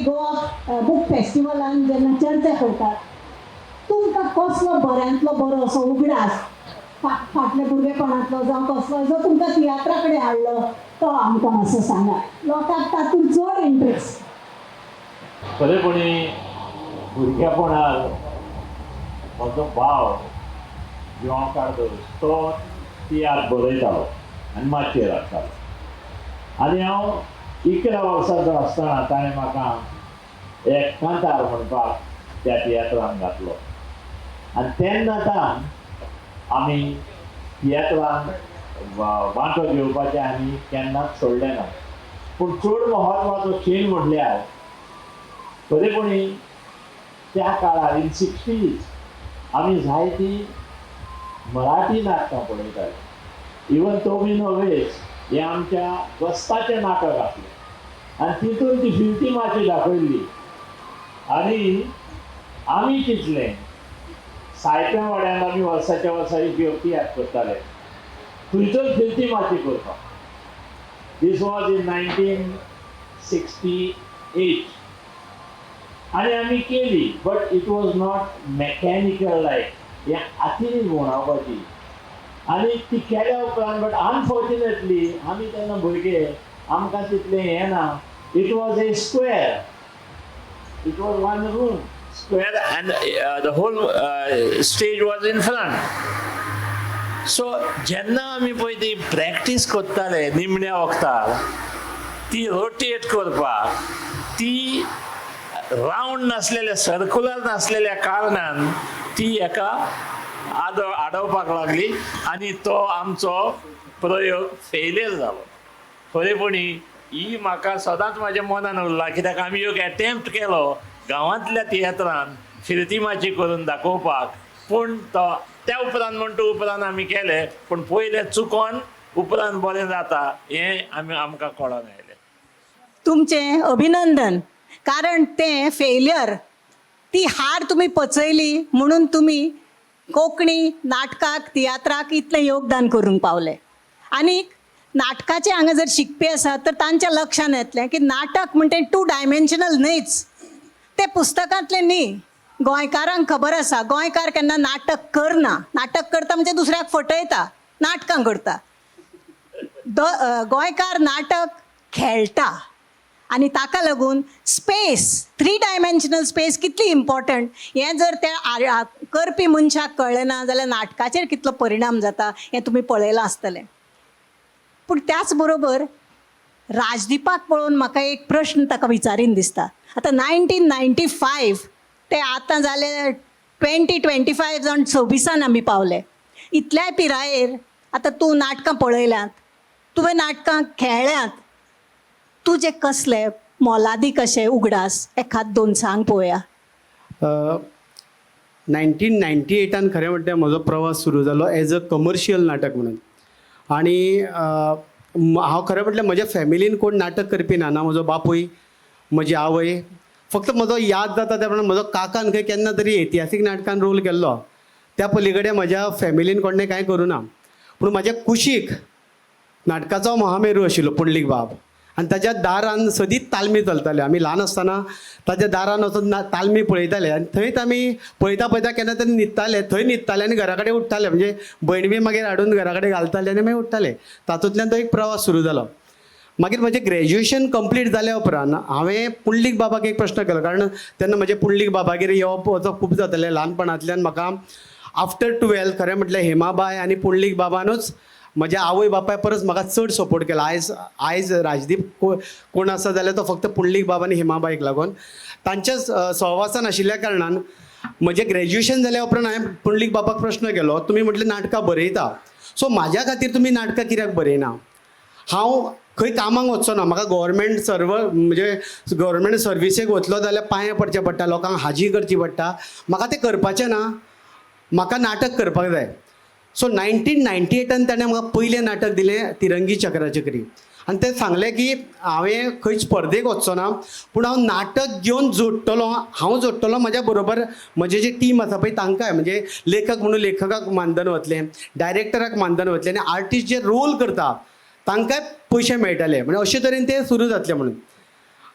Goa book फेस्टिवलान जेन्ना चर्चा करतात, तुमकां कसलो बऱ्यांतलो बरो असो उगडास फाटल्या भुरगेपणांतलो जावं कसलो जो तुमकां तियात्रा कडेन हाडलो तो आमकां मातसो सांगा. लोकांक तातूंत चड इंट्रस्ट. खरेपणी भुरगेपणार म्हजो भाव जुआंव कार्दोज तो तियात्र बरयतालो आनी माचयेर हाडटालो आनी हांव 11 वर्सांचो आसतना ताणें म्हाका एक कांतार म्हणपाक त्या तियात्रान घातलो आनी तेन्ना तान आमी तियात्रान वांटो घेवपाचें आमी केन्नाच सोडलें ना. पूण चड म्हत्वाचो खीण म्हणल्यार खरेपणी त्या काळार इन 60s आमी जायतीं मराठी नाटकां पळयताले. इवन तो बी नोवेज हें आमच्या बसताचें नाटक आसलें आनी तितून ती फिरती माची दाखयल्ली आनी आमी चिंतलें सायप्या वाड्यान आमी वर्साच्या वर्सा एक तियात्र करताले, थंयसर फिरती माची करपाक. This was in 1968 आनी आमी केली, but it was not mechanical like हें हातीन भोंवडावपाची आनी ती केल्या उपरांत, बट अनफॉर्च्युनेटली आमी तेन्ना भुरगे, आमकां तितलें हें ना. It was a square, it was one room square and the whole stage was in front. So जेन्ना आमी पळय ती प्रॅक्टीस करताले निमण्या वखदार ती रोटेट करपाक, ती रावंड नासलेल्या, सर्कुलर नासलेल्या कारणान ती एका आडवपाक लागली आनी तो आमचो प्रयोग फेलियर जालो. खरेपणी ही म्हाका सदांच म्हाज्या मनान उरला, कित्याक आमी एक एटेम्प्ट केलो गांवांतल्या तियात्रान फिरती माची करून दाखोवपाक, पूण तो त्या उपरांत म्हणटा उपरांत आमी केले, पूण पयलें चुकोन उपरांत बरें जाता हें आमी आमकां कळोन आयलें. तुमचें अभिनंदन, कारण तें फेलियर, ती हार तुमी पचयली म्हणून तुमी कोंकणी नाटकाक, तियात्राक इतलें योगदान करूंक पावले. आनीक नाटकाचें हांगा जर शिकपी आसा तर तांच्या लक्षान येतलें की नाटक म्हणटा तें टू डायमेन्शनल न्हयच, तें पुस्तकांतलें न्ही. गोंयकारांक खबर आसा, गोंयकार केन्ना नाटक करना. नाटक करता म्हणजे दुसऱ्याक फटयता, नाटकां करता. गोंयकार नाटक खेळटा आनी ताका लागून स्पेस, थ्री डायमेन्शनल स्पेस कितली इम्पॉर्टंट हें जर त्या करपी मनशाक कळ्ळें ना जाल्यार नाटकाचेर कितलो परिणाम जाता हें तुमी पळयलां आसतलें. पूण त्याच बरोबर राजदीपाक पळोवन म्हाका एक प्रश्न ताका विचारीन दिसता. आतां 1995 ते आतां जाले 2025 जावन 26an आमी पावले. इतल्याय पिरायेर आतां तूं नाटकां पळयल्यांत, तुवें नाटकां खेळ्ळ्यांत, तुजे कसले मोलादीक अशे उगडास एखाद दोन सांग पळोवया. 1998an खरें म्हटल्यार म्हजो प्रवास सुरू जालो एज अ कमर्शियल नाटक म्हणून. आनी हांव खरें म्हटल्यार म्हज्या फॅमिलीन कोण नाटक करपी ना, ना म्हजो बापूय, म्हजी आवय. फक्त म्हजो याद जाता त्या प्रमाणे म्हजो काकान खंय केन्ना तरी इतिहासीक नाटकान रोल केल्लो. त्या पलीकडे म्हज्या फॅमिलीन कोणें कांय करूं ना. पूण म्हाज्या कुशीक नाटकाचो महामेरू आशिल्लो पुंडलीक बाब आनी ताच्या दारान सदींच तालमी चलताल्यो. आमी ल्हान आसतना ताच्या दारान वचून तालमी पळयताले आनी थंयच आमी पळयता पळयता केन्ना तरी न्हिदताले, थंय न्हिदताले आनी घरा कडेन उठ्ठाले. म्हणजे भयण बी मागीर हाडून घरा कडेन घालताले आनी मागीर उठ्ठाले. तातूंतल्यान तो एक प्रवास सुरू जालो. मागीर म्हजें ग्रॅज्युएशन कंप्लीट जाल्या उपरांत हांवें पुंडलीक बाबाक एक प्रश्न केलो, कारण तेन्ना म्हजें पुंडलीक बाबागेर येवप वचप खूब जातालें ल्हानपणांतल्यान. म्हाका आफ्टर 12 खरें म्हटल्यार हेमाबाय आनी पुंडलीक बाबानूच म्हज्या आवय बापाय परस म्हाका चड सपोर्ट केला. आयज राजदीप कोण आसा जाल्यार तो फक्त पुंडलीक बाबा आनी हेमाबायक लागून. तांच्या सहवासान आशिल्ल्या कारणान म्हजें ग्रॅज्युएशन जाल्या उपरांत हांवें पुंडलीक बाबाक प्रश्न केलो, तुमी म्हटलें नाटकां बरयता, सो म्हाज्या खातीर तुमी नाटकां कित्याक बरयना? हांव खंय कामाक वचचो ना, म्हाका गव्हर्मेंट सर्व म्हणजे गव्हर्मेंट सर्विसेक वतलो जाल्यार पांये पडचें पडटा, लोकांक हाजी करची पडटा, म्हाका तें करपाचें ना, म्हाका नाटक करपाक जाय. सो 1998an ताणें म्हाका पयलें नाटक दिलें, तिरंगी चक्राचक्री. आनी तें सांगलें की हांवें खंय स्पर्धेक वचचो ना, पूण हांव नाटक घेवन जोडटलो, हांव जोडटलो, म्हज्या बरोबर म्हजे जे टीम आसा पळय तांकांय, म्हणजे लेखक म्हणून लेखकाक मानधन वतलें, डायरेक्टराक मानधन वतलें आनी आर्टिस्ट जे रोल करता तांकांय पयशे मेळटले, म्हणजे अशे तरेन तें सुरू जातलें म्हणून.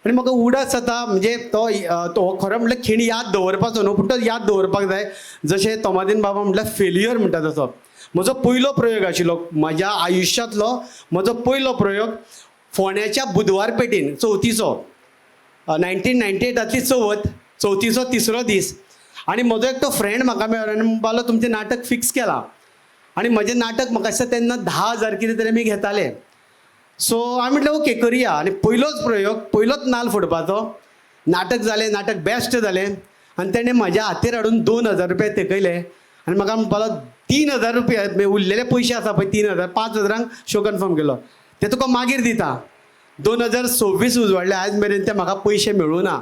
आनी म्हाका उडास जाता म्हणजे तो तो खरो म्हटल्यार खीण याद दवरपाचो न्हू, पूण तो याद दवरपाक जाय. जशें तोमादीन बाबा म्हटल्यार फेलियर म्हणटा तसो म्हजो पयलो प्रयोग आशिल्लो म्हज्या आयुश्यांतलो, म्हजो पयलो प्रयोग फोंड्याच्या बुधवार पेटीन चवथीचो, 1998तांतली चवथ, चवथीचो तिसरो दीस. आनी म्हजो एकटो फ्रेंड म्हाका मेळ्ळो आनी म्हणपाक लागलो तुमचें नाटक फिक्स केलां. आनी म्हजें नाटक म्हाका दिसता तेन्ना 10,000 कितें तरी आमी घेताले. सो हांवें म्हटलें ओके करया. आनी पयलोच प्रयोग, पयलोच नाल फोडपाचो, नाटक जालें, नाटक बेस्ट जालें. आनी तेणें म्हज्या हातीर हाडून 2,000 रुपया तेकयले आनी म्हाका म्हणपाक लागलो 3,000 रुपया उरलेले पयशे आसा पळय, 3,000, 5,000 शो कन्फर्म केलो, ते तुका मागीर दिता. 2026 उजवाडले, आयज मेरेन ते म्हाका पयशे मेळूं ना.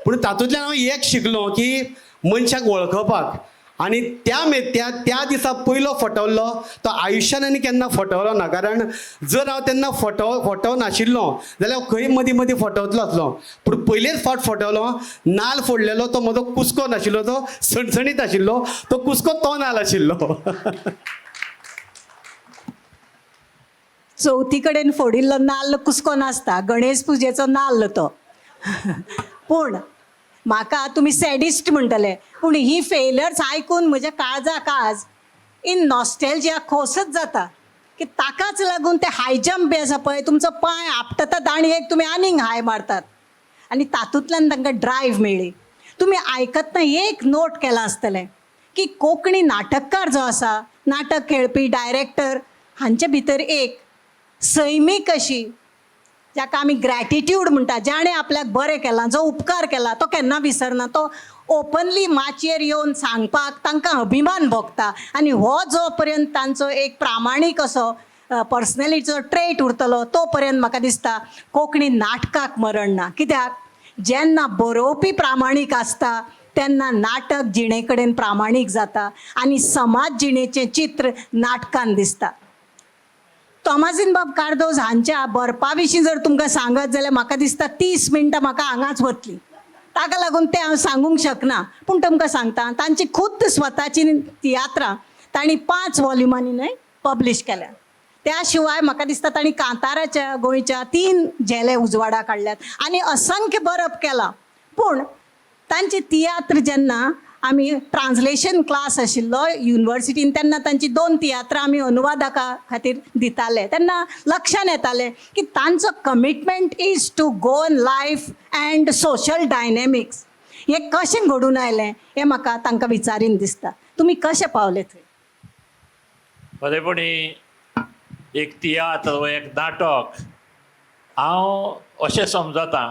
पूण तातूंतल्यान हांव एक शिकलो की मनशाक वळखपाक. आनी त्या त्या त्या दिसा पयलो फटवल्लो तो आयुश्यान आनी केन्ना फटवलो ना. कारण जर हांव तेन्ना फटव नाशिल्लो जाल्यार हांव खंय मदीं मदीं फटवतलो आसलो. पूण पयलेच फावट फटवलो, नाल फोडलेलो तो म्हजो कुसको नाशिल्लो, तो सणसणीत आशिल्लो, तो कुसको तो नाल आशिल्लो. चवथी कडेन फोडिल्लो नाल्ल कुसको नासता, गणेश पुजेचो नाल्ल तो. पूण म्हाका तुमी सॅडिस्ट म्हणटले, पूण ही फेलियर्स आयकून म्हज्या काळजाक आज इन नॉस्टेलजिया खोसच जाता की ताकाच लागून ते हाय जंप बी आसा पळय, तुमचो पांय आपटता दांडयेक, तुमी आनीक हाय मारतात आनी तातूंतल्यान तांकां ड्रायव्ह मेळ्ळी. तुमी आयकतना एक नोट केलां आसतलें की कोंकणी नाटककार जो आसा, नाटक खेळपी, डायरेक्टर, हांचे भितर एक सैमीक अशी जाका आमी ग्रॅटिट्यूड म्हणटा, जाणें आपल्याक बरें केलां, जो उपकार केला तो केन्ना विसरना, तो ओपनली माचयेर येवन सांगपाक तांकां अभिमान भोगता. आनी हो जो पर्यंत तांचो एक प्रामाणीक असो पर्सनॅलिटीचो ट्रेट उरतलो तो पर्यंत म्हाका दिसता कोंकणी नाटकाक मरण ना. कित्याक जेन्ना बरोवपी प्रामाणीक आसता तेन्ना नाटक जिणे कडेन प्रामाणीक जाता आनी समाज जिणेचें चित्र नाटकान दिसता. तोमाजीन बाब कार्दोज हांच्या बरपा विशीं जर तुमकां सांगत जाल्यार म्हाका दिसता 30 मिनटां म्हाका हांगाच वतलीं, ताका लागून तें हांव सांगूंक शकना. पूण तुमकां सांगता, तांची खुद्द स्वताची तियात्रां तांणी 5 वॉल्युमांनी न्हय पब्लीश केल्या. त्या शिवाय म्हाका दिसता तांणी कांताराच्या गोंयच्या 3 झेले उजवाडा काडल्यात आनी असंख्य बरप केलां. पूण तांची तियात्र जेन्ना आमी ट्रान्सलेशन क्लास आशिल्लो युनिवर्सिटीन तेन्ना तांची 2 तियात्रां आमी अनुवादका खातीर दिताले, तेन्ना लक्षान येतालें की तांचो commitment is to Goan life and social dynamics. हें कशें घडून आयलें हें म्हाका तांकां विचारीन दिसता. तुमी कशें पावले थंय? खरेपणी एक तियात्र वा एक नाटक हांव अशें समजता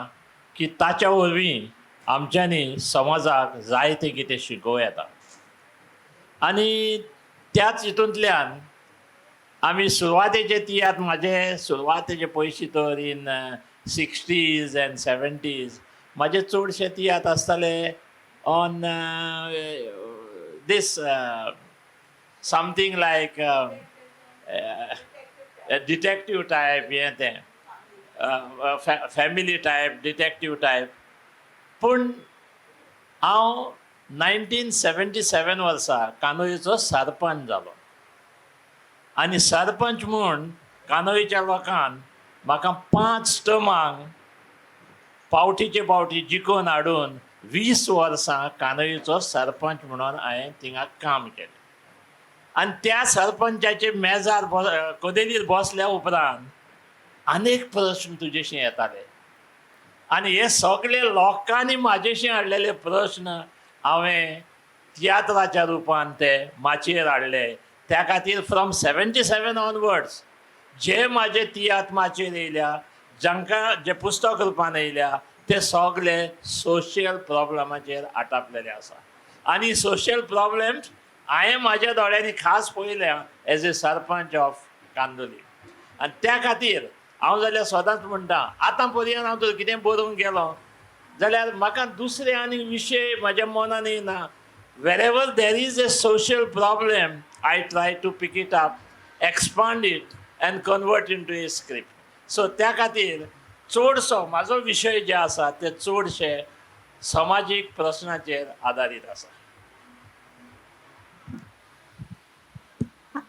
की ताच्या वरवीं आमच्यांनी समाजाक जायतें कितें शिकोवं येता. आनी त्याच हितूंतल्यान आमी सुरवातेचे तियात्र, म्हाजे सुरवातेचे पयशे तर इन 60s and 70s म्हाजे चडशे तियात्र आसताले on this something like detective type, हें तें फॅमिली टायप, डिटेक्टीव टायप. पूण हांव 1977 वर्सा कानोळीचो सरपंच जालो आनी सरपंच म्हूण कानोळीच्या लोकान म्हाका 5 टर्मांक पावटीचे पावटी जिखोवन हाडून 20 वर्सां कानोळीचो सरपंच म्हणून हांवें थिंगा काम केलें. आनी त्या सरपंचाचे मेजार कदेलीर बसल्या उपरांत अनेक प्रश्न तुजेशी येताले आनी हे सगळे लोकांनी म्हाजेशी हाडलेले प्रश्न हांवें तियात्राच्या रुपान ते माचयेर हाडले. त्या खातीर फ्रॉम 77 ऑनवर्ड्स जे म्हाजे तियात्र माचयेर येयल्या, जांकां जे पुस्तक रुपान येयल्या, ते सगळे सोशल प्रॉब्लमाचेर आटापलेले आसा. आनी सोशल प्रॉब्लम्स हांवें म्हाज्या दोळ्यांनी खास पळयल्या as a sarpanch of Candolim. आनी त्या खातीर हांव जाल्यार सदांच म्हणटा, आतां पर्यंत हांव तर कितें बरोवंक गेलो जाल्यार म्हाका दुसरे आनी विशय म्हाज्या मनान येना. Wherever there is a social problem I try to pick it up, expand it and convert into a script. So त्या खातीर चडसो म्हाजो विशय जे आसा ते चडशे समाजीक प्रस्नाचेर आदारीत आसा.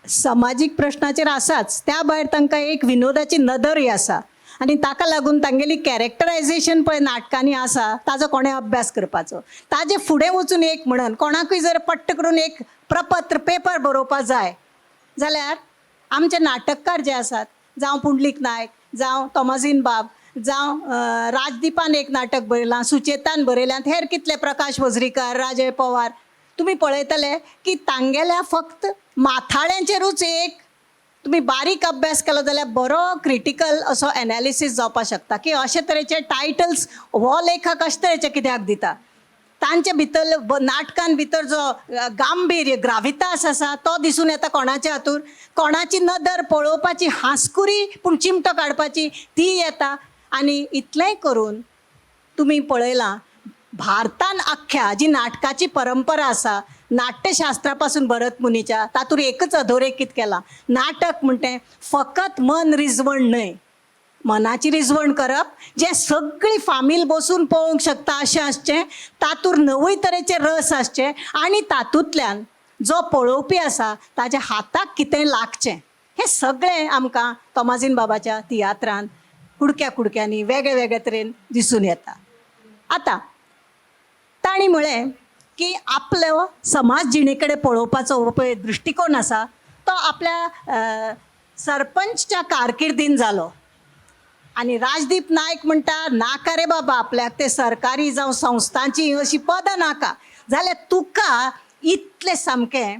समाजीक प्रश्नाचेर आसाच, त्या भायर तांकां एक विनोदाची नदरय आसा. आनी ताका लागून तांगेली कॅरेक्टरायझेशन पळय नाटकांनी आसा ताजो कोणें अभ्यास करपाचो. ताजे फुडें वचून एक म्हणन कोणाकूय जर पट्ट करून एक प्रपत्र पेपर बरोवपा जाय जाल्यार आमचे नाटककार जे आसात, जावं पुंडलीक नायक, जावं तोमाजीन बाब, जावं राजदीपान एक नाटक बरयलां, सुचेतान बरयलां, हेर कितले प्रकाश वजरीकर, राजय पवार, तुमी पळयतले की तांगेल्या फक्त माथाळ्यांचेरूच एक तुमी बारीक अभ्यास केलो जाल्यार बरो क्रिटिकल असो एनालिसीस जावपाक शकता की अशे तरेचे टायटल्स हो लेखक अशे तरेचे कित्याक दिता. तांचे भितर नाटकान भितर जो गांभीर्य ग्रावितास आसा तो दिसून येता कोणाच्या हातूर, कोणाची नदर पळोवपाची हांसकुरी पूण चिमटो काडपाची ती येता. आनी इतलेंय करून तुमी पळयलां भारतान आख्ख्या जी नाटकाची परंपरा आसा नाट्यशास्त्रा पासून भरत मुनीच्या तातूंत एकच अधोरेखीत केलां, नाटक म्हणटें फकत मन रिजवण न्हय, मनाची रिजवण करप जें सगळी फामील बसून पळोवंक शकता अशें आसचें, तातूंत नवूय तरेचे रस आसचे आनी तातूंतल्यान जो पळोवपी आसा ताज्या हाताक कितें लागचें. हें सगळें आमकां तोमाजीन बाबाच्या तियात्रान कुडक्या कुडक्यांनी वेगळे वेगळे तरेन दिसून येता. आतां तांणी म्हळें की आपलो समाज जिणे कडेन पळोवपाचो हो पळय दृश्टिकोन आसा तो आपल्या सरपंचच्या कारकिर्दीन जालो. आनी राजदीप नायक म्हणटा नाका रे बाबा आपल्याक ते सरकारी जावं संस्थांची अशी पदां नाका, जाल्यार तुका इतलें सामकें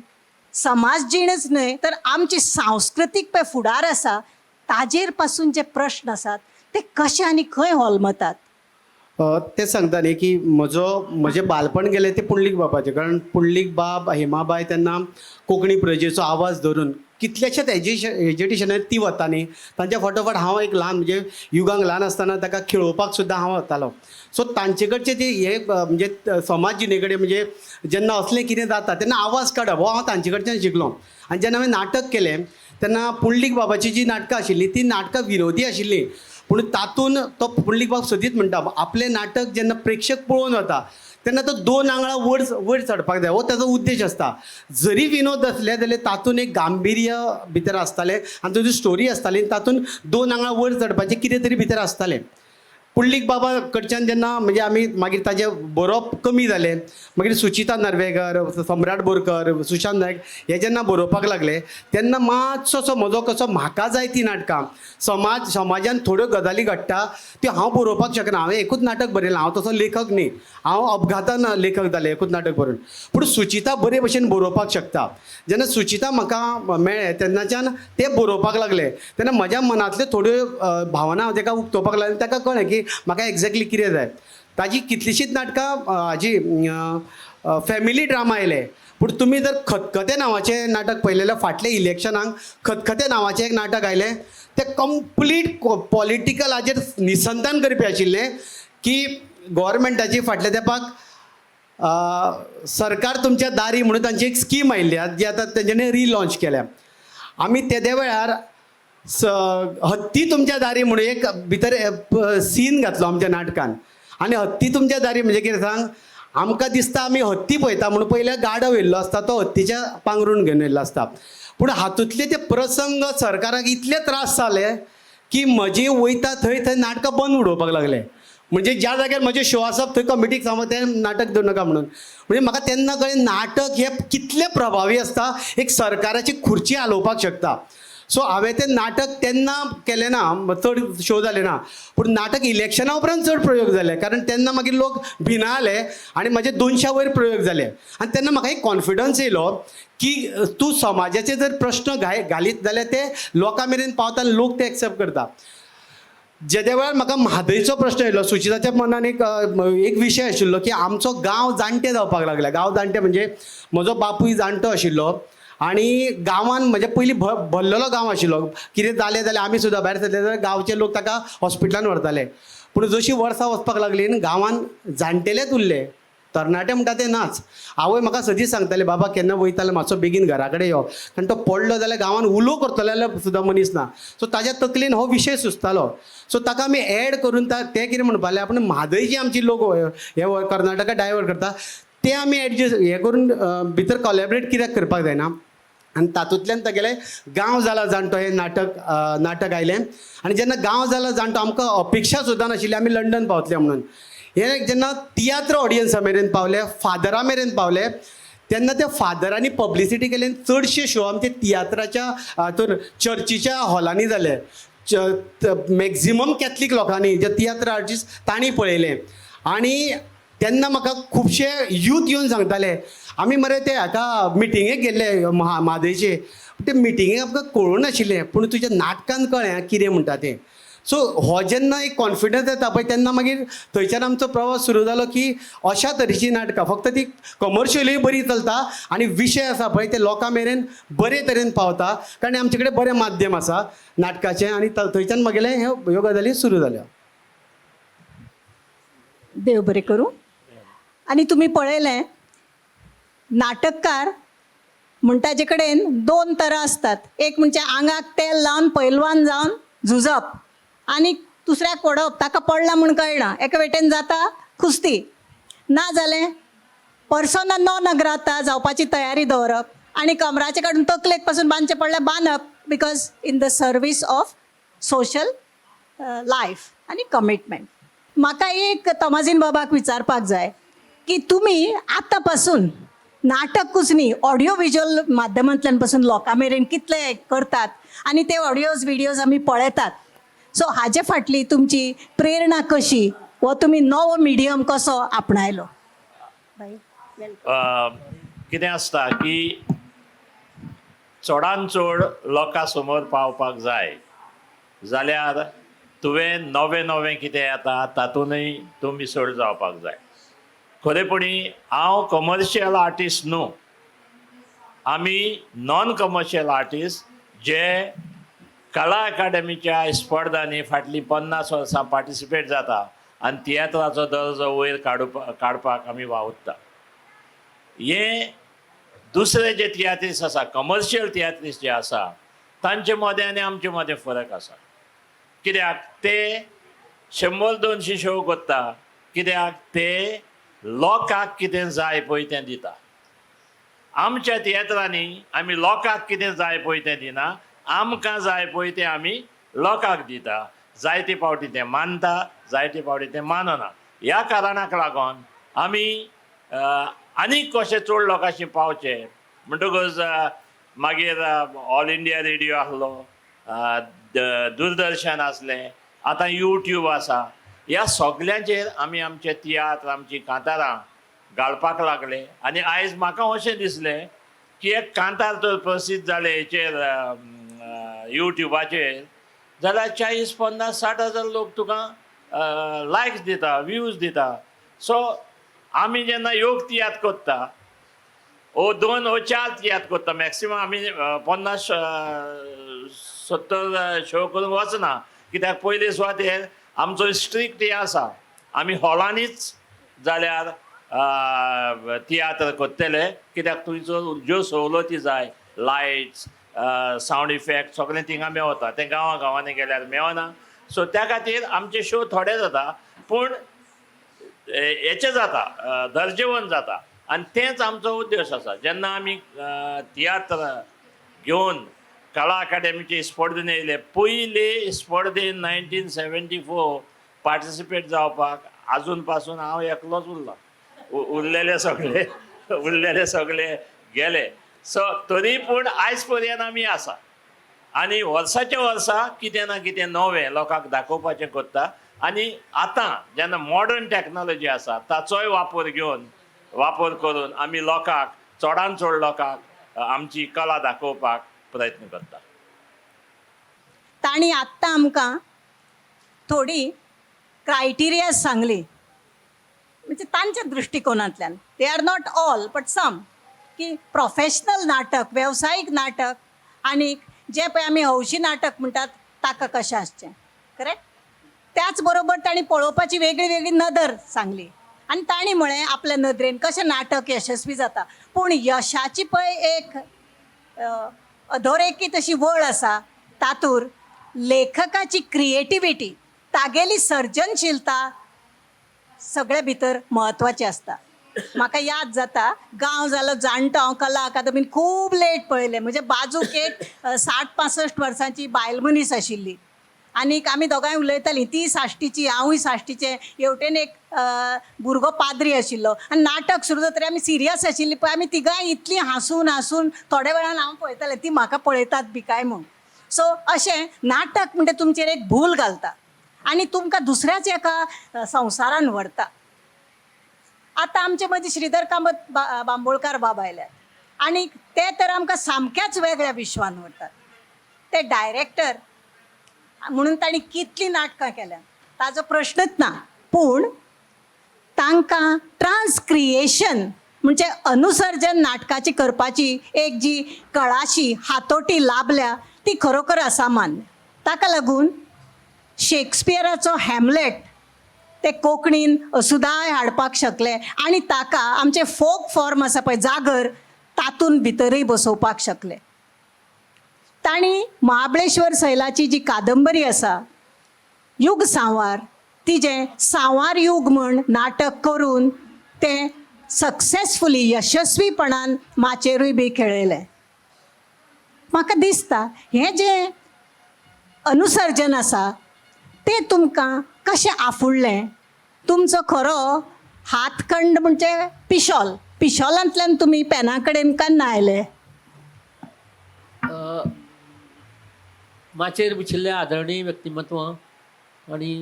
समाज जीणच न्हय तर आमची सांस्कृतीक पळय फुडार आसा ताजेर पासून जे प्रश्न आसात ते कशे आनी खंय होलमतात. तें सांगता न्ही की म्हजो म्हजें बालपण गेलें तें पुंडलीक बाबाचें, कारण पुंडलीक बाब हेमाबाय तेन्ना कोंकणी प्रजेचो आवाज धरून कितल्याश्याच एजिटेशनार ती वता न्ही, तांच्या फाटोफाट हांव एक ल्हान म्हणजे युगांक ल्हान आसतना ताका खेळोवपाक सुद्दां हांव वतालो. सो तांचे कडचे ते हे म्हणजे समाज जिणे कडेन म्हणजे जेन्ना असलें कितें जाता तेन्ना आवाज काडप हो हांव तांचे कडच्यान शिकलो. आनी जेन्ना हांवें नाटक केलें तेन्ना पुंडलीक बाबाची जी नाटकां आशिल्लीं ती नाटकां विरोधी आशिल्लीं, पूण तातूंत तो पुंडलीक बाब सदींच म्हणटा आपलें नाटक जेन्ना प्रेक्षक पळोवन वता तेन्ना तो दोन आंगळां वयर वयर चडपाक जाय, हो ताजो उद्देश आसता. जरी विनोद आसले जाल्यार तातूंत एक गांभिर्य भितर आसतालें आनी ताजी स्टोरी आसताली, तातूंत दोन आंगळां वयर चडपाचें कितें तरी भितर आसतालें. पुंडलीक बाबा कडच्यान जेन्ना म्हणजे आमी मागीर ताजें बरोवप कमी जालें, मागीर सुचिता नार्वेकर, सम्राट बोरकर, सुशांत नायक हे जेन्ना बरोवपाक लागले तेन्ना मातसो असो म्हजो कसो म्हाका जाय ती नाटकां समाज समाजान थोड्यो गजाली घडटा त्यो हांव बरोवपाक शकना. हांवें एकूच नाटक बरयलां, हांव तसो लेखक न्ही, हांव अपघातान लेखक जालें एकूच नाटक बरोवन, पूण सुचिता बरे भशेन बरोवपाक शकता. जेन्ना सुचिता म्हाका मेळ्ळें तेन्नाच्यान तें बरोवपाक लागलें तेन्ना म्हज्या मनांतल्यो थोड्यो भावना हांव ताका उक्तोवपाक लागलें, ताका कळ्ळें की म्हाका एग्जॅक्टली कितें जाय. ताजी कितलीशींच नाटकां हाजी फॅमिली ड्रामा आयले, पूण तुमी जर खतखतें नांवाचें नाटक पळयलें जाल्यार फाटल्या इलेक्शनाक खतखतें नांवाचें एक नाटक आयलें, तें कंप्लीट पॉलिटिकल हाजेर निसंतान करपी आशिल्लें की गोवोरमेंटाची फाटल्या तेंपाक सरकार तुमच्या दारी म्हणून तांची एक स्कीम आयिल्ली जी आतां तेंच्यांनी रिलॉन्च केल्या. आमी तेद्या वेळार हत्ती तुमच्या दारी म्हणून एक भितर सीन घातलो आमच्या नाटकान, आनी हत्ती तुमच्या दारी म्हणजे कितें सांग, आमकां दिसता आमी हत्ती पळयता म्हणून पयलें गाडव येयल्लो आसता तो हत्तीच्या पांगरून घेवन येयल्लो आसता, पूण हातूंतले ते प्रसंग सरकाराक इतले त्रास जाले की म्हजी वयता थंय थंय नाटकां बंद उडोवपाक लागले. म्हणजे ज्या जाग्यार म्हजे शो आसप थंय कमिटीक सांगप तें नाटक दवर नाका म्हणून. म्हणजे म्हाका तेन्ना कळ्ळें नाटक हें कितलें प्रभावी आसता, एक सरकाराची खुर्ची हालोवपाक शकता. सो हांवें तें नाटक तेन्ना केलें ना, चड शो जाले ना, पूण नाटक इलेक्शना उपरांत चड प्रयोग जाले, कारण तेन्ना मागीर लोक भिना आले आनी म्हजे 200 वयर प्रयोग जाले. आनी तेन्ना म्हाका एक कॉन्फिडन्स येयलो की तूं समाजाचे जर प्रश्न घालीत जाल्यार ते लोकां मेरेन पावता आनी लोक ते एक्सेप्ट करता. जेद्या वेळार म्हाका म्हादयचो प्रश्न येयलो, सुचिताच्या मनान एक एक विशय आशिल्लो की आमचो गांव जाणटे जावपाक लागला. गांव जाणटे म्हणजे म्हजो बापूय जाणटो आशिल्लो आनी गांवान म्हजे पयलीं भरलेलो गांव आशिल्लो, कितें जालें जाल्यार आमी सुद्दां भायर सरले जाल्यार गांवचे लोक ताका हॉस्पिटलान व्हरताले. पूण जशीं वर्सां वचपाक लागलीं न्ही गांवान जाणटेलेच उरले, तरणाटे म्हणटा ते नाच. आवय म्हाका सदींच सांगताले, बाबा केन्ना वयता जाल्यार मातसो बेगीन घरा कडेन यो, कारण तो पडलो जाल्यार गांवान उलो करतलो जाल्यार सुद्दां मनीस ना. सो ताज्या तकलेन हो विशय सुचतालो. सो ताका आमी एड करून ते कितें म्हणपाक लागले, आपण म्हादय जी आमची लोक हे कर्नाटका डायवर्ट करता ते आमी एडजस्ट हे करून भितर कॉलेबरेट कित्याक करपाक जायना. आनी तातूंतल्यान तागेलें गांव जाला जाणटो हें नाटक नाटक आयलें. आनी जेन्ना गांव जाला जाणटो आमकां अपेक्षा सुद्दां नाशिल्ली आमी लंडन पावतले म्हणून. हें जेन्ना तियात्र ऑडियन्सा मेरेन पावले, फादरा मेरेन पावले, तेन्ना त्या फादरांनी पब्लिसिटी केली आनी चडशे शो आमचे तियात्राच्या हातून चर्चीच्या हॉलांनी जाले. मॅक्झिमम कॅथलीक लोकांनी जे तियात्र आर्टिस्ट तांणी पळयलें. आनी तेन्ना म्हाका खुबशे यूथ येवन सांगताले आमी मरे ते हाका मिटिंगेक गेल्ले म्हादयचे, ते मिटिंगेक आमकां कळूंक नाशिल्लें पूण तुज्या नाटकान कळ्ळें कितें म्हणटा तें. सो हो जेन्ना एक कॉन्फिडन्स येता पळय तेन्ना मागीर थंयच्यान आमचो प्रवास सुरू जालो की अशा तरेचीं नाटकां फक्त ती कमर्शियलूय बरी चलता आनी विशय आसा पळय ते लोकां मेरेन बरे तरेन पावता, कारण आमचे कडेन बरें माध्यम आसा नाटकाचें. आनी थंयच्यान म्हगेलें ह्यो गजाली सुरू जाल्यो. देव बरें करूं. आनी तुमी पळयलें नाटककार म्हण ताजे कडेन दोन तरा आसतात. एक म्हणजे आंगाक तेल लावन पैलवान जावन झुजप आनी दुसऱ्याक ओडप, ताका पडला म्हूण कळना, एका वटेन जाता खुस्ती, ना जालें पर्सोना नॉन अग्राता जावपाची तयारी दवरप आनी कमराचे काडून तकलेक पासून बांदचें पडल्यार बांदप, because in the service of social life आनी कमिटमेंट. म्हाका एक तोमाजीन बाबाक विचारपाक जाय की तुमी आतां पासून नाटकूच न्ही ऑडियो विज्युअल माध्यमांतल्यान पासून लोकां मेरेन कितले करतात आनी ते ऑडियोज विडियोज आमी पळयतात, सो हाजे फाटली तुमची प्रेरणा कशी वो तुमी नवो मिडियम कसो आपणायलो? कितें आसता की चडान चड लोकां समोर पावपाक जाय जाल्यार तुवें नवें नवें कितें येता तातूंतय तूं मिसळ जावपाक जाय. खरेपणी हांव कमर्शियल आर्टिस्ट न्हू, आमी नॉन कमर्शियल आर्टिस्ट जे कला अकादमीच्या स्पर्धांनी फाटलीं 50 वर्सां पार्टिसिपेट जाता आनी तियात्राचो दर्जो वयर काडपाक आमी वावुरता. हे दुसरे जे तियात्रीस आसा, कमर्शियल तियात्रीस जे आसा, तांचे मदें आनी आमचे मदें फरक आसा. कित्याक ते 100-200 शो करता, कित्याक ते लोकांक कितें जाय पळय तें दिता. आमच्या तियात्रांनी आमी लोकांक कितें जाय पळय तें दिना, आमकां जाय पळय तें आमी लोकांक दिता. जायते फावटी तें मानता, जायते फावटी तें मानना. ह्या कारणाक लागून आमी आनीक कशें चड लोकांशी पावचें म्हणटकच मागीर ऑल इंडिया रेडियो आसलो, दूरदर्शन आसलें, आतां यूट्यूब आसा. ह्या सगल्यांचेर आमी आमचे तियात्र, आमची कांतारां घालपाक लागले. आनी आयज म्हाका अशें दिसलें की एक कांतार तर प्रसिद्ध जालें हेचेर यूट्यूबाचेर जाल्यार 40, 50, 60 हजार लोक तुका लायक्स दिता, व्यूज दिता. सो आमी जेन्ना योग तियात्र करता ओ 2 ओ 4 तियात्र करता, मॅक्सिमम आमी 50 70 शो करूंक वचना, कित्याक पयले सुवातेर आमचो स्ट्रिक्ट हें आसा, आमी हॉलांनीच जाल्यार तियात्र करतले, कित्याक थंयचो ज्यो सवलती जाय, लायट्स, सावंड इफेक्ट सगळें थिंगा मेवता, तें गांवां गांवांनी गेल्यार मेवना. सो त्या खातीर आमचे शो थोडे जाता पूण हेचे जाता, दर्जेवन जाता. आनी तेंच आमचो उद्देश आसा. जेन्ना आमी तियात्र घेवन कला अकादमीचे स्पर्धेन येयले, पयले स्पर्धेन 1974 पार्टिसिपेट जावपाक आजून पासून हांव एकलोच उरलां, उरलेले सगळे गेले. सो तरी पूण आयज पर्यंत आमी आसा आनी वर्साच्या वर्सा कितें ना कितें नवें लोकांक दाखोवपाचें करता. आनी आतां जेन्ना मॉडर्न टॅक्नोलॉजी आसा ताचोय वापर घेवन, वापर करून आमी लोकांक, चडान चड लोकांक आमची कला दाखोवपाक प्रयत्न करता. तांणी आत्तां आमकां थोडी क्रायटिरिया सांगली, म्हणजे तांच्या दृश्टिकोनांतल्यान, they are not all but some, की प्रोफेशनल नाटक, वेवसायीक नाटक आनी जें पळय आमी हौशी नाटक म्हणटात ताका कशें आसचें, करेक्ट. त्याच बरोबर तांणी पळोवपाची वेगळी वेगळी नदर सांगली आनी तांणी म्हळें आपल्या नदरेन कशें नाटक यशस्वी जाता, पूण यशाची पळय एक अधोरेखीत अशी वळ आसा, तातूर लेखकाची क्रिएटिविटी, तागेली सर्जनशीलता सगळे भितर म्हत्वाची आसता. म्हाका याद जाता, गांव जालो जाणटो, हांव कला अकादमीन खूब लेट पळयलें. म्हजे बाजूक एक 60-65 वर्सांची बायल मनीस आशिल्ली आनीक आमी दोगांय उलयतालीं. ती साश्टीची, हांवूय साश्टीचें. हेवटेन एक भुरगो पाद्री आशिल्लो आनी नाटक सुरू जातकीर आमी सिरियस आशिल्ली, पळय आमी तिगांय इतलीं हांसून हांसून थोड्या वेळान हांव पळयतालें ती म्हाका पळयतात बी काय म्हूण. सो अशें नाटक म्हणटा तुमचेर एक भूल घालता आनी तुमकां दुसऱ्याच एका संवसारान व्हरता. आतां आमचे मदीं श्रीधर कामत बांबोळकार बाब आयल्यात आनी ते तर आमकां सामक्याच वेगळ्या विश्वान व्हरतात. ते डायरेक्टर म्हणून तांणी कितलीं नाटकां केल्यात ताजो प्रश्नच ना, पूण तांकां ट्रान्सक्रिएशन म्हणजे अनुसर्जन नाटकाची करपाची एक जी कळाशी हातोटी लाभल्या ती खरोखर असामान्य. ताका लागून शेक्सपियराचो हॅमलेट ते कोंकणीन असुदाय हाडपाक शकले आनी ताका आमचे फोक फॉर्म आसा पळय जागर तातूंत भितरूय बसोवपाक शकले. तांणी महाबळेश्वर सैलाची जी कादंबरी आसा युग सांवार, तिजें सांवार युग म्हण नाटक करून तें सक्सेसफुली यशस्वीपणान माचयेरूय बी खेळयलें. म्हाका दिसता हें जें अनुसर्जन आसा तें तुमकां कशें आफुडलें? तुमचो खरो हातखंड म्हणजे पिशॉल, पिशॉलांतल्यान तुमी पेना कडेन केन्ना आयले? माचयेर बशिल्ले आदरणीय व्यक्तिमत्व आनी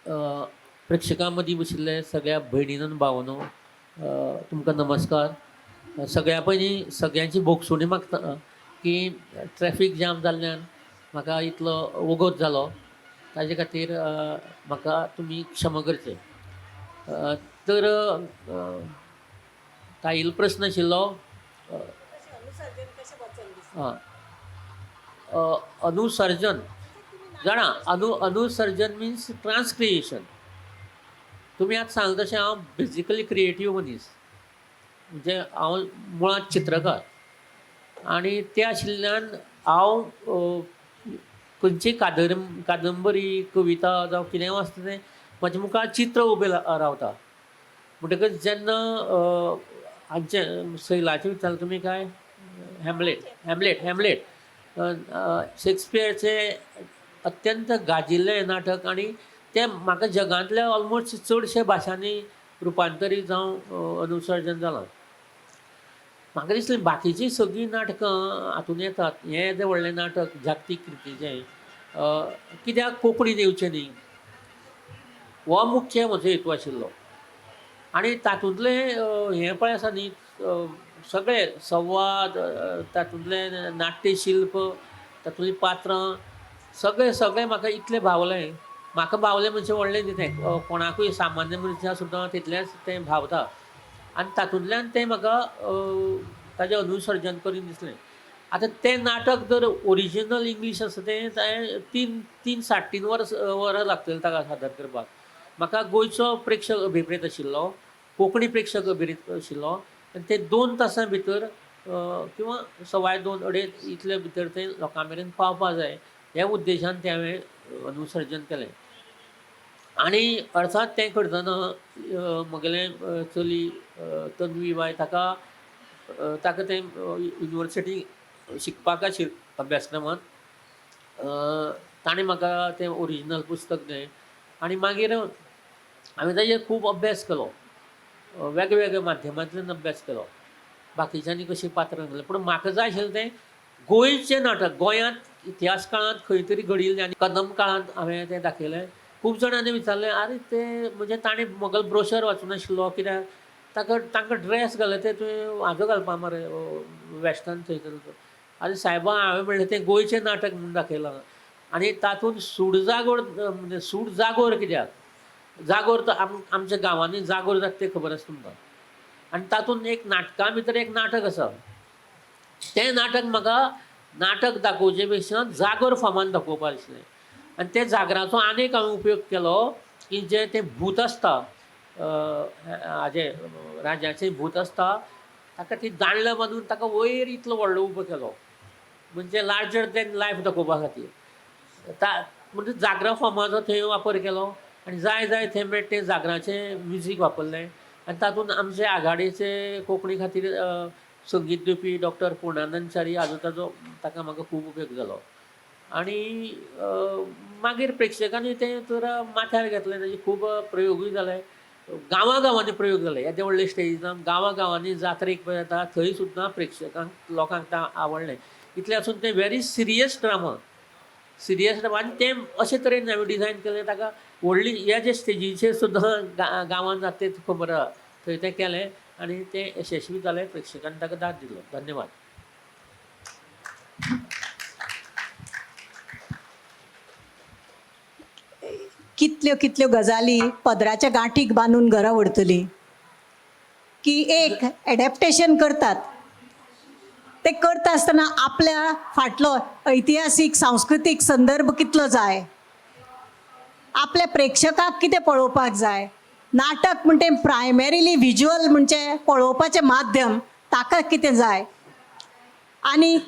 प्रेक्षकां मदीं बशिल्ले सगळ्या भयणीनो आनी भावांनो, तुमकां नमस्कार. सगळ्या पयलीं सगळ्यांची भोगसुणी मागता की ट्रॅफीक जाम जाल्ल्यान म्हाका इतलो वगत जालो, ताजे खातीर म्हाका तुमी क्षमा करचे. तर ताईल प्रस्न आशिल्लो अनुसर्जन. जाणा, अनुसर्जन मिन्स ट्रान्सक्रिएशन. तुमी आतां सांगता तशें हांव बेजिकली क्रिएटीव मनीस, म्हणजे हांव मुळांत चित्रकार आनी ते आशिल्ल्यान हांव खंयची कादंबरी, कविता जावं कितेंय वाचता तें म्हज्या मुखार चित्र उबें रावता. म्हणटकच जेन्ना हांचें सैलाचें विचारलें तुमी काय हॅमलेट, हॅमलेट, हॅमलेट शेक्सपियरचें अत्यंत गाजिल्लें नाटक आनी तें म्हाका जगांतल्या ऑलमोस्ट चडशे भाशांनी रुपांतरीत जावं अनुसर्जन जालां. म्हाका दिसलें बाकीचीं सगळीं नाटकां हातूंत येतात, हें येदें व्हडलें नाटक जागतीक कृतीचें कित्याक कोंकणीन येवचें न्ही, हो मुख्य म्हजो हेतू आशिल्लो. आनी तातूंतलें हें पळय आसा न्ही, सगळे संवाद, तातूंतलें नाट्यशिल्प, तातूंतलीं पात्रां, सगळें सगळें म्हाका इतलें भावलें. म्हाका भावलें म्हणजे व्हडलें न्ही तें, कोणाकूय सामान्य मनशां सुद्दां तितलेंच तें भावता आनी तातूंतल्यान तें म्हाका ताजें अनुसर्जन करीन दिसलें. आतां तें नाटक जर ओरिजिनल इंग्लीश आसा तें तीन साडे तीन वरां लागतलीं ताका सादर करपाक. म्हाका गोंयचो प्रेक्षक अभिप्रेत आशिल्लो, कोंकणी प्रेक्षक अभिप्रेत आशिल्लो आनी ते 2 तासां भितर किंवां 2.25 2.5 इतले भितर तें लोकां मेरेन पावपा जाय ह्या उद्देशान तें हांवें अनुसर्जन केलें. आनी अर्थात तें करतना म्हगेलें चली तन्वी बाय ताका ताका तें युनिवर्सिटी शिकपाक आशिल्लें अभ्यासक्रमांत, ताणें म्हाका तें ओरिजिनल पुस्तक दिलें आनी मागीर हांवें ताजेर खूब अभ्यास केलो, वेगवेगळ्या माध्यमांतल्यान अभ्यास केलो, बाकीच्यांनी कशीं पात्रां घातलीं. पूण म्हाका जाय आशिल्लें तें गोंयचें नाटक, गोंयांत इतिहास काळांत खंय तरी घडिल्लें आनी कदम काळांत हांवें तें दाखयलें. खूब जाणांनी विचारलें, आरे तें म्हणजे ताणें म्हगेलो ब्रोशर वाचूनाशिल्लो कित्याक ताका तांकां ड्रेस घाले ते तुवें हाजो घालपा मरे वेस्टर्न थंयसर. आरे सायबा, हांवें म्हणलें तें गोंयचें नाटक म्हूण दाखयलां आनी तातूंत सूड जागोर, म्हणजे सूड जागोर कित्याक, जागोर तर आमच्या गांवांनी जागोर जाता तें खबर आसा तुमकां. आनी तातूंत एक नाटकां भितर एक नाटक आसा, तें नाटक म्हाका नाटक दाखोवचे पेक्षा जागोर फॉर्मान दाखोवपाक आशिल्लें. आनी ते जागराचो आनीक हांवें उपयोग केलो की जें तें भूत आसता, हाजें राजाचें भूत आसता, ताका ती दांडलां बांदून ताका वयर इतलो व्हडलो उबो केलो, म्हणजे लार्जर दॅन लायफ दाखोवपा खातीर. म्हणजे जागरा फॉर्माचो थंय वापर केलो आनी जाय जाय थंय मेळटा तें जागराचें म्युजीक वापरलें. आनी तातूंत आमचे आघाडीचे कोंकणी खातीर संगीत दिवपी डॉक्टर पुर्णानंद च्यारी हाजो ताजो ताका म्हाका खूब उपेग जालो. आनी मागीर प्रेक्षकांनी तें तर माथ्यार घेतलें, ताजे खूब प्रयोगूय जाले, गांवां गांवांनी प्रयोग जाले. येदे व्हडले स्टेजीर गांवां गांवांनी जात्रेक पळय जाता थंय सुद्दां प्रेक्षकांक लोकांक तें आवडलें. इतलें आसून तें very serious drama, serious drama. आनी तें अशे तरेन हांवें डिजायन केलें ताका व्हडली ह्या जे स्टेजीचेर सुद्दां गांवांत जाता तें खबर आसा, थंय तें केलें आनी तें यशस्वी जालें, प्रेक्षकांनी ताका दाद दिलो. धन्यवाद. कितल्यो कितल्यो गजाली पदराच्या गांठीक बांदून घरा व्हरतली की एक एडॅप्टेशन करतात, ते करता आसतना आपल्या फाटलो ऐतिहासीक सांस्कृतीक संदर्भ कितलो जाय, आपल्या प्रेक्षकाक कितें पळोवपाक जाय. नाटक म्हणटे प्रायमेरीली विज्युअल म्हणजे पळोवपाचें माध्यम, ताका कितें जाय. आनी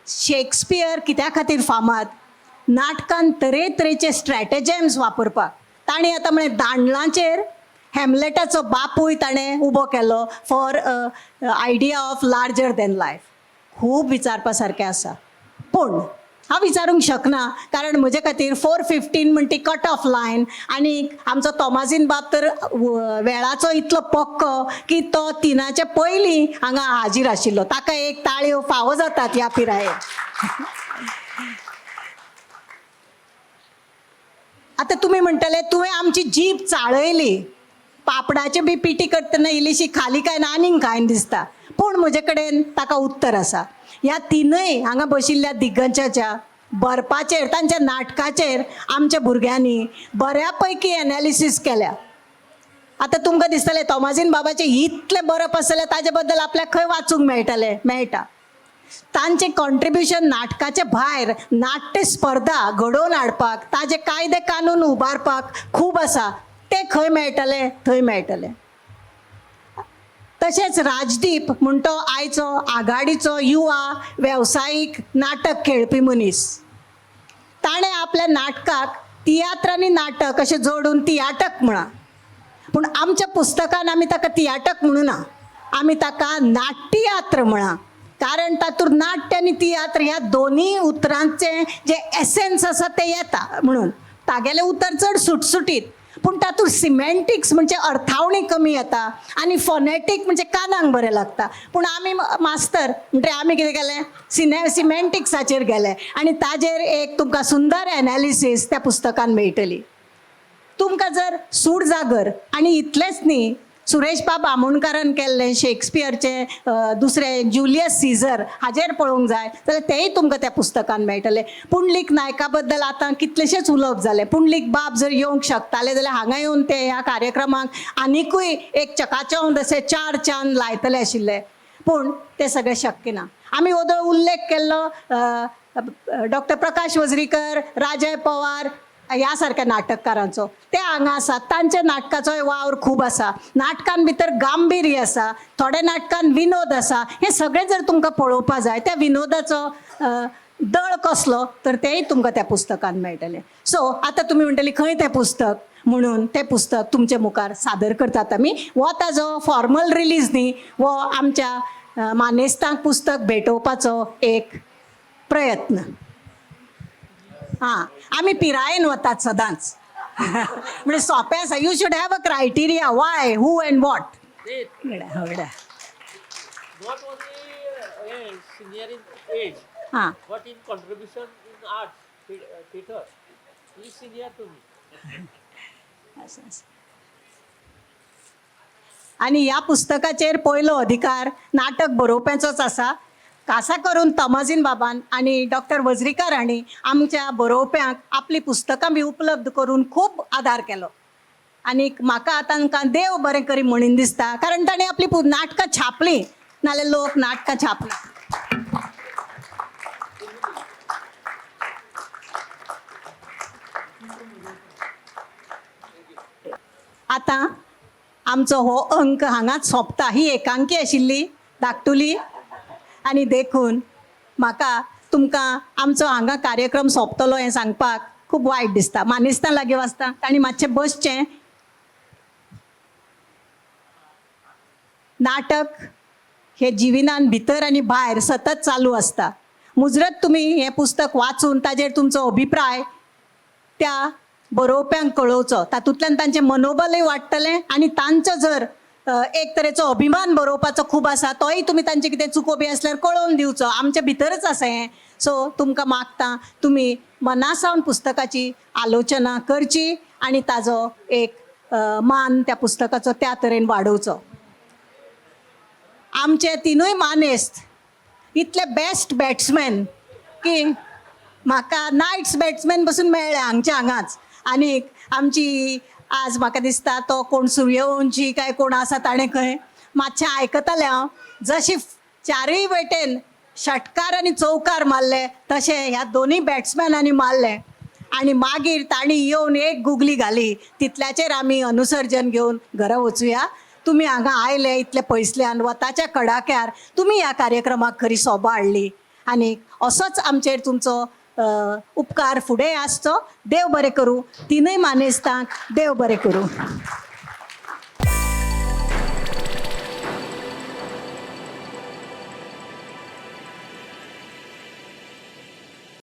शेक्सपियर कित्या खातीर फामाद, नाटकान तरेतरेचे स्ट्रॅटेजम्स वापरपाक. ताणें आतां म्हळें दांडलांचेर हॅमलेटाचो बापूय ताणें उबो केलो for idea of larger than life. खूब विचारपा सारकें आसा, पूण हांव विचारूंक शकना कारण म्हजे खातीर 4:15 म्हण ती कट ऑफ लायन. आनी आमचो तोमाजीन बाब तर वेळाचो इतलो पक्को की तो 3 पयलीं हांगा हाजीर आशिल्लो. ताका एक ताळयो फावो जातात ह्या पिरायेर. आतां तुमी म्हणटले तुवें आमची जीब चाळयली, पापडाचे बी पिटी करतना इल्लीशी खाली काय ना आनीक खायन दिसता, पूण म्हजे कडेन ताका उत्तर आसा. ह्या तिनूय हांगा बशिल्ल्या दिग्गजाच्या बरपाचेर, तांच्या नाटकाचेर आमच्या भुरग्यांनी बऱ्या पैकी एनालिसीस केल्या. आतां तुमकां दिसतलें तोमाजीन बाबाचें इतलें बरप आसलें ताजे बद्दल आपल्याक खंय वाचूंक मेळटलें, मेळटा. तांचें कॉन्ट्रिब्युशन नाटकाचे भायर नाट्य स्पर्धा घडोवन हाडपाक, ताजे कायदे कानून उबारपाक खूब आसा, तें खंय मेळटलें, थंय मेळटलें. तशेंच राजदीप म्हण तो आयचो आघाडीचो युवा वेवसायीक नाटक खेळपी मनीस, ताणें आपल्या नाटकाक तियात्र आनी नाटक अशें जोडून तियाटक म्हळां. पूण आमच्या पुस्तकान आमी ताका तियाटक म्हणूना, आमी ताका नाट्ययात्र म्हळां, कारण तातूंत नाट्य आनी तियात्र ह्या दोनूय उतरांचें जें एसेन्स आसा तें येता म्हणून. तागेलें उतर चड सुटसुटीत, पूण तातूंत सिमेंटिक्स म्हणजे अर्थावणी कमी येता आनी फोनेटीक म्हणजे कानाक बरें लागता. पूण आमी मास्तर म्हणटे आमी कितें केलें, सिमेंटिक्साचेर गेले आनी ताजेर एक तुमकां सुंदर एनालिसीस त्या पुस्तकान मेळटली. तुमकां जर सूर जागर आनी इतलेंच न्ही, सुरेश बाब आमोणकारान केल्लें शेक्सपियरचें दुसरें जुलियस सीझर हाजेर पळोवंक जाय जाल्यार तेंय तुमकां त्या पुस्तकान मेळटलें. पुंडलीक नायका बद्दल आतां कितलेशेच उलोवप जालें. पुंडलीक बाब जर येवंक शकताले जाल्यार हांगा येवन ते ह्या कार्यक्रमाक आनिकूय एक चकाचौंध अशे 4 चांद लायतले आशिल्ले, पूण तें सगळें शक्य ना. आमी ओदोळ उल्लेख केल्लो डॉक्टर प्रकाश वजरीकर, राजय पवार ह्या सारक्या नाटककारांचो, ते हांगा आसात. तांच्या नाटकाचोय वावर खूब आसा. नाटकान भितर गांभीर्य आसा, थोड्या नाटकान विनोद आसा. हें सगळें जर तुमकां पळोवपा जाय, त्या विनोदाचो दळ कसलो तर तेंय तुमकां त्या पुस्तकान मेळटलें. सो आतां तुमी म्हणटली खंय तें पुस्तक, म्हणून तें पुस्तक तुमचे मुखार सादर करतात आमी. हो ताजो फॉर्मल रिलीज न्ही, हो आमच्या मानेस्तांक पुस्तक भेटोवपाचो एक प्रयत्न. हां, आमी पिरायेन वतात सदांच, म्हणजे सोंपें आसा. You should have a criteria, why, who and what. Not only senior in age, हां, but in contribution in art theatre he senior to me. आनी ह्या पुस्तकाचेर पयलो अधिकार नाटक बरोवप्याचोच आसा. खासा करून तोमाजीन बाबान आनी डॉक्टर वजरीकार हांणी आमच्या बरोवप्यांक आपलीं पुस्तकां बी उपलब्ध करून खूब आदार केलो. आनीक म्हाका तांकां देव बरें करी म्हणीन दिसता, कारण तांणी आपलीं नाटकां छापलीं, नाल्यार लोक नाटकां छापना. आतां आमचो हो अंक हांगाच सोंपता. ही एकांकी आशिल्ली धाकटुली, आनी देखून म्हाका तुमकां आमचो हांगा कार्यक्रम सोंपतलो हें सांगपाक खूब वायट दिसता. मानेस्तां लागीं वाचता तांणी मातशें बसचें. नाटक हे जिविनान भितर आनी भायर सतत चालू आसता. मुजरत तुमी हें पुस्तक वाचून ताजेर तुमचो अभिप्राय त्या बरोवप्यांक कळोवचो. तातूंतल्यान तांचें मनोबलय वाडटलें आनी तांचो जर एक तरेचो अभिमान बरोवपाचो खूब आसा तोय तुमी तांचे कितें चुको बी आसल्यार कळोवन दिवचो. आमच्या भितरच आसा हें. सो तुमकां मागता तुमी मनासावन पुस्तकाची आलोचना करची आनी ताजो एक मान त्या पुस्तकाचो त्या तरेन वाडोवचो. आमचे तिनूय मानेस्त इतले बेस्ट बॅट्समॅन की म्हाका नायट्स बॅट्समॅन पसून मेळ्ळे हांगच्या हांगाच. आनीक आमची आज म्हाका दिसता तो कोण सूर्यवंशी काय कोण आसा ताणें खंय मातशें आयकतालें हांव, जशी चारूय वटेन षटकार आनी चौकार मारले तशें ह्या दोनूय बॅट्समॅनांनी मारले आनी मागीर तांणी येवन एक गुगली घाली. तितल्याचेर आमी अनुसर्जन घेवन घरा वचुया. तुमी हांगा आयले इतले पयसल्यान वताच्या कडाक्यार तुमी ह्या कार्यक्रमाक खरी सोबा हाडली आनी असोच आमचेर तुमचो उपकार फुडें आसचो. देव बरें करूं तिनूय मानेस्तांक, देव बरें करूं.